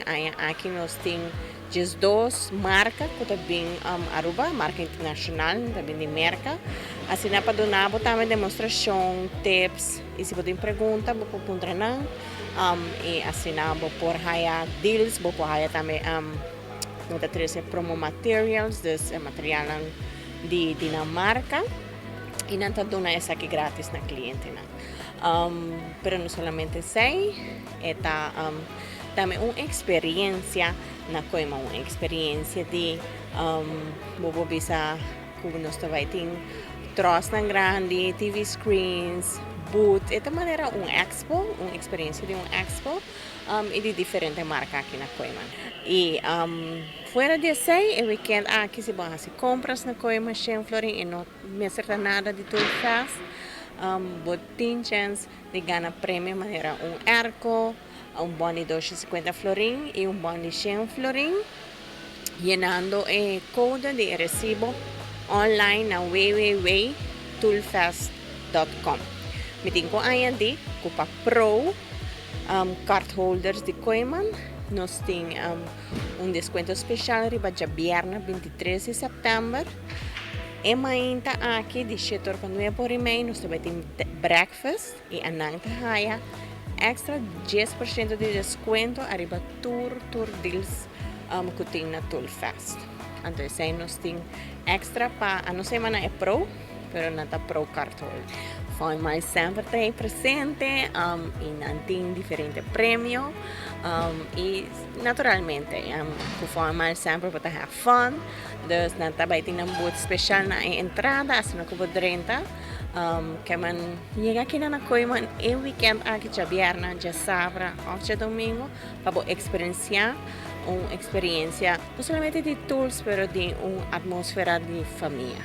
Aña aki nos tin 12 marca cu ta bin Aruba, marca internacional, ta bin di Merca. Asina pa duna bo tambe demostracion, tips, y si bo tin pregunta, bo por puntra nan. Y asina bo por haya deals, bo por haya tambe nan ta trece promo materials, dus material di nan marca. Y nan ta duna esaki gratis na clientenan. Pero no solamente esey, ta tambe un experiencia na Kooyman, un experiencia di bo bisa cu nos tambe tin trosnan grandi, TV screens, booth, e manera un expo, un experiencia di un expo y di diferente marca aki na Kooyman. Y fuera di esey, e weekend aki, si bo haci compras na Kooyman 100 florin y no mester nada di Tool Fest, bo tin chance di gana premio manera un airco, un bon di 250 florin y un bon di 100 florin, yenando e code di recibo online na www.toolfest.com. Mi tin cu añadi cu pa pro card holders di Kooyman, nos tin un descuento special riba diabierna 23 di september. E mainta aki di 7 or pa 9:30 nos tambe tin breakfast y nan ta haya extra 10% di descuento ariba tur deals cu tin na Tool Fest. Anto, esey nos tin extra pa, no siman e pro, pero nan ta pro card holder. Fun Miles semper ta presente y nan tin diferente premio y naturalmente cu Fun Miles semper pa have fun. Dus nan tambe tin un booth special na entrada, asina cu bo drenta. Kiermen yega aki na Kooyman e weekend aki diabierna, diasabra of diadomingo pa experiencia un experiencia no solamente di tools, pero di un atmosfera di famia.